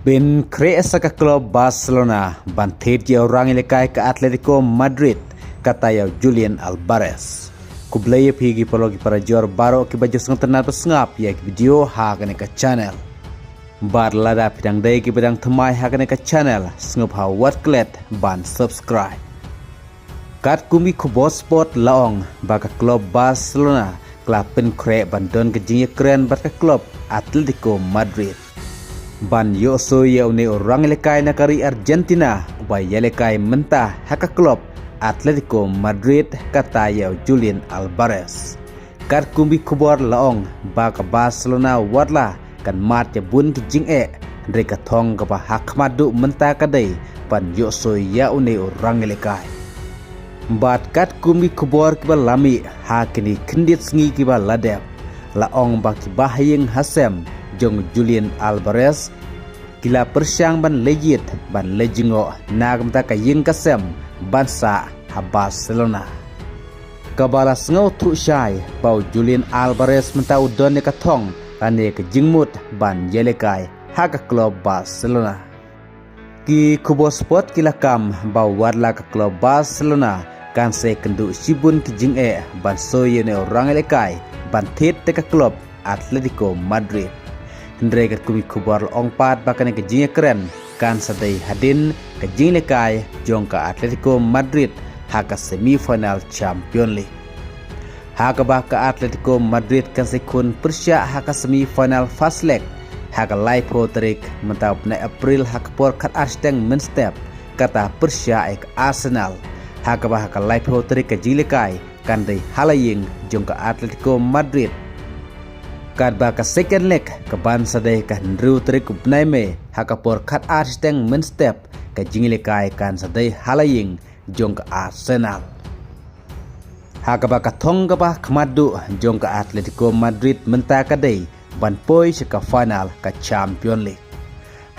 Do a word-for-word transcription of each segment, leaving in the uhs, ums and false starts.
Pynkhreh sa ka klub Barcelona ban thied ïa u rangïalehkai ka Atletico Madrid, kata ïa u Julian Alvarez. Khublei ïa phi ki paralok ki parajor baroh kiba ju sngewtynnat bad sngap ïa ki video ha kane ka channel. Bad lada phi dang dei kiba dang thymmai ha kane ka channel, sngewbha wat klet ban subscribe. Katkum ki khubor sport la ong ba ka klub Barcelona ka la pynkhreh ban don ka jingïakren bad ka klub Atletico Madrid ban ïohsoi ïa une u rangïalehkai na ka ri Argentina uba ïalehkai mynta ha ka klub Atletico Madrid, kata ïa u Julian Alvarez. Katkum ki khubor la ong ba ka Barcelona watla kan mad ïa bun ki jingeh, hynrei ka thong kaba ha khmat duh mynta ka dei ban ïohsoi ïa une u rangïalehkai. Bad katkum ki khubor kiba la mih ha kine khyndiat sngi kiba la dep, la ong ba ki bahaïing hasem jong u Julian Alvarez ki la pyrshang ban leit ïit ban leit jngoh na ka bynta ka ïing ka sem ban sah ha Barcelona. Kaba la sngewthuh shai ba u Julian Alvarez mynta u don ïa ka thong lane ka jingmut ban ïalehkai ha ka klub Barcelona. Ki khubor sport ki la kam ba watla ka klub Barcelona kan sa ïakynduh shibun ki jingeh ban soi ïa une u rangïalehkai ban thied da ka klub Atletico Madrid. Hynrei katkum ki khubor la ong pat ba kane ka jingïakren kan sa dei hadien ka jingïalehkai jong ka Atletico Madrid ha ka semi final Champions League. Ha kaba ka Atletico Madrid kan sa ïakhun pyrshah ha ka semi final first leg ha ka laiphew tarik mynta u bnai April ha ka por khatar shiteng mynstep, kata pyrshah ïa ka Arsenal. Ha kaba ha ka laiphew tarik ka jingïalehkai kan dei ha la ïing jong ka Atletico Madrid. Katba ka second leg ka ban sa dei ka hynriew tarik u bnai May ha ka por khatar shiteng mynstep, ka jingïalehkai kan sa dei ha la ïing jong ka Arsenal. Ha kaba ka thong kaba khmat duh jong ka Atletico Madrid mynta ka dei ban poi sha ka final ka Champions League.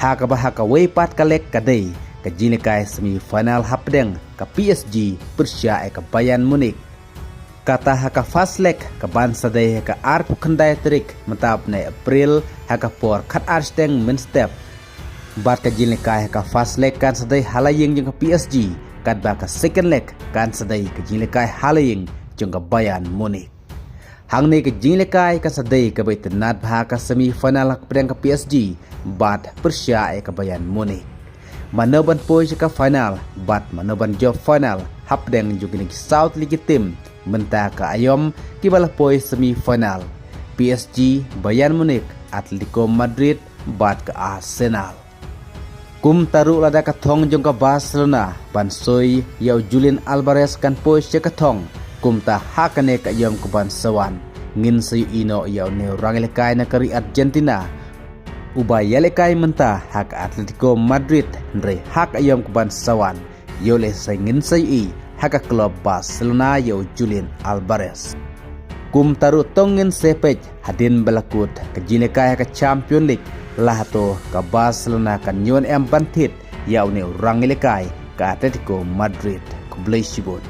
Ha kaba ha kawei pat ka leg ka dei ka jingïalehkai semi final hapdeng ka P S G pyrshah ïa ka Bayern Munich. Kata ha ka first leg ka ban sa dei ha ka arphew khyndai tarik mynta u bnai April ha ka por khatar shiteng mynstep. Bad ka jingïalehkai ha ka first leg kan sa dei ha la ïing jong ka P S G, katba ka second leg kan sa dei ka jingïalehkai ha la ïing jong ka Bayern Munich. Hangne ka jingïalehkai kan sa dei kaba itynnad bha ha ka semi final hapdeng ka P S G bad pyrshah ïa ka Bayern Munich. Mano ban poi sha ka final bad mano ban jop final hapdeng jong kine ki saw tylli ki team mynta ka aïom kiba la poi semi final: P S G, Bayern Munich, Atletico Madrid bad ka Arsenal. Kumta ruh lada ka thong jong ka Barcelona ban soi ïa u Julian Alvarez kan poi sha ka thong, kumta ha kane ka aïom ka ban sa wan ngin sa ïohi noh ïa une u rangïalehkai na ka ri Argentina uba ïalehkai mynta ha ka Atletico Madrid, hynrei ha ka aïom ka ban sa wan ïoh lehse ngin sa ïohi ha ka klub Barcelona ïa u Julian Alvarez. Kumta ruh tang ngin sa peit hadien ba la kut ka jingïalehkai ha ka Champions League, la hato ka Barcelona kan ïoh ne em ban thied ïa une u rangïalehkai ka Atletico Madrid. Khublei shibun.